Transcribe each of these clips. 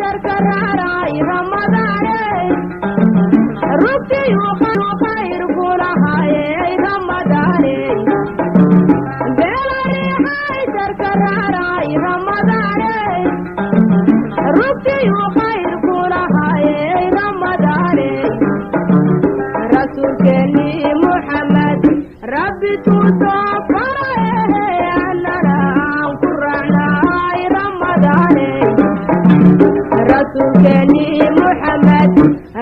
Jarkararay Ramadaaney, rugtiyu khayr kulahaayey Ramadaaney, beelariixay jarkararay Ramadaaney, rugtiyu khayr kulahaayey Ramadaaney. Rasuulkeennii Muxamed Rabbi tuu soo faraye, annana aan ku raacnay Ramadaaney. Rasuulkeennii Muxamed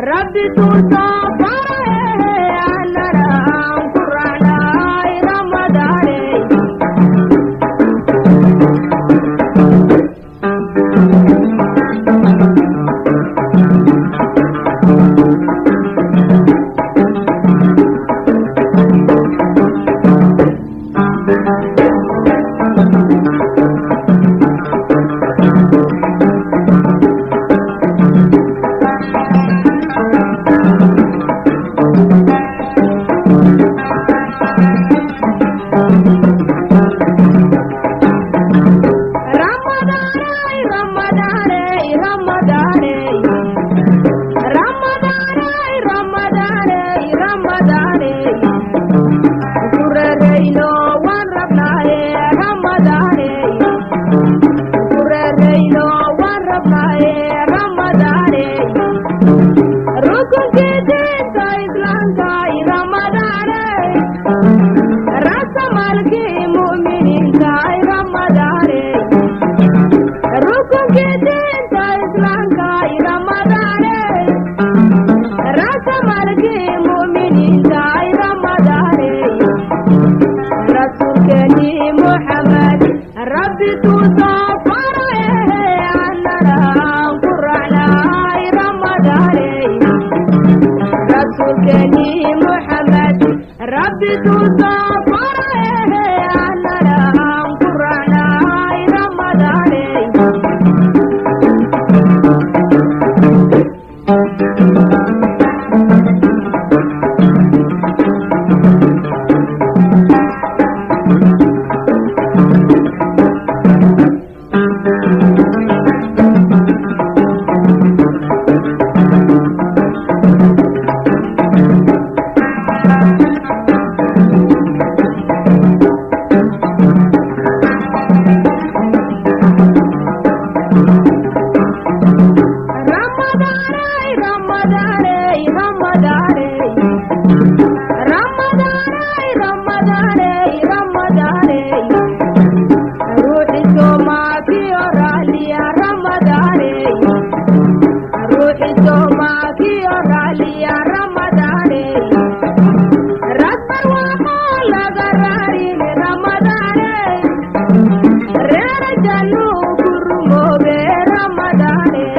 Rabbi tuu soo faraye, annana aan ku raacnay Ramadaaney. Ramadaaney, Ramadaaney, Ramadaaney, Ramadaaney, Ramadaaney, Ramadaaney, kurarayno waan rabnaaye Ramadaaney, kurarayno waan rabnaaye Ramadaaney. Rukunkii diinta Islaamka Ramadaaney, rasamaalkii mu'miniinta Ramadaaney, rukunkii diinta Islaamka Ramadaaney, rasamaalkii mu'miniinta Ramadaaney. Rasuulkeenii Muxamed Rabbi tuu soo faraye, annana aan ku raacnay Ramadaaney. Rasuulkeenii Muxamed Rabbi tuu soo faraye, annana aan ku raacnay Ramadaaney. Ramadaaney, Ramadaaney, Ramadaaney, Ramadaaney, Ramadaaney, Ramadaaney, ruuxi soomakiyo raaliya Ramadaaney, ruuxi soomakiyo raaliya Ramadaaney. Rasbar waxaa laga raarin Ramadaaney, reera jannuu ku rumoobe Ramadaaney.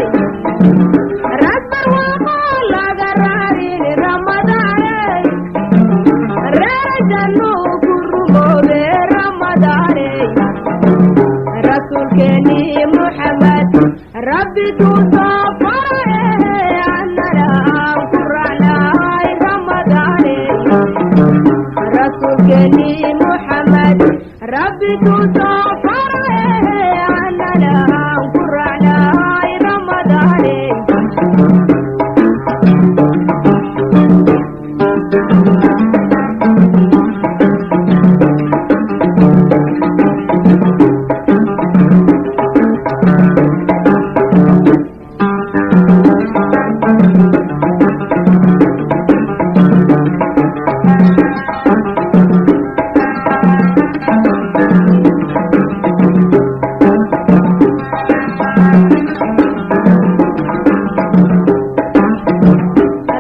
Rasbar waxaa laga raarin Ramadaaney, reera jannuu ku rumoobe Ramadaaney. Rasuulkeenii Muxamed Rabbi tuu soo faraye, annana aan ku raacnay Ramadaaney. Rasuulkeenii Muxamed Rabbi tuu soo faraye, annana aan ku raacnay Ramadaaney.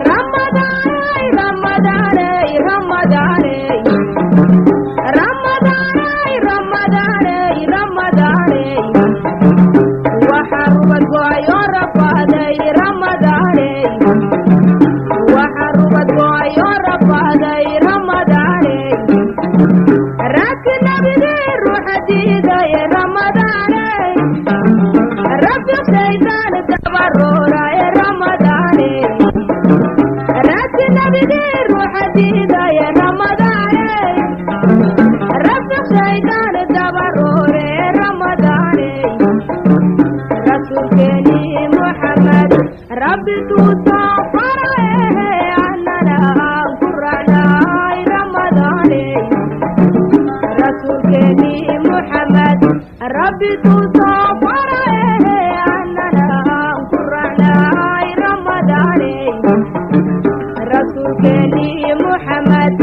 Ramadaaney, Ramadaaney, Ramadaaney, Ramadaaney, Ramadaaney, Ramadaaney, waxaa rubad go'ay oo rafaaday Ramadaaney, waxaa rubad go'ay oo rafaaday Ramadaaney. Raadki nabigii ruuxa diiday Ramadaaney, rabbi shaydaan dabarooray Ramadaaney. Raadki nabigii ruuxa diiday Ramadaaney, rabbi shaydaan dabaroore Ramadaaney. Rasuulkeenii Muxamed Rabbi tuusoo faraye annana aan ku raacnay Ramadaaney. Rasuulkeenii Muxamed Rabbi tuusoo faraye annana aan ku raacnay Ramadaaney. Rasuulkeenii Muxamed.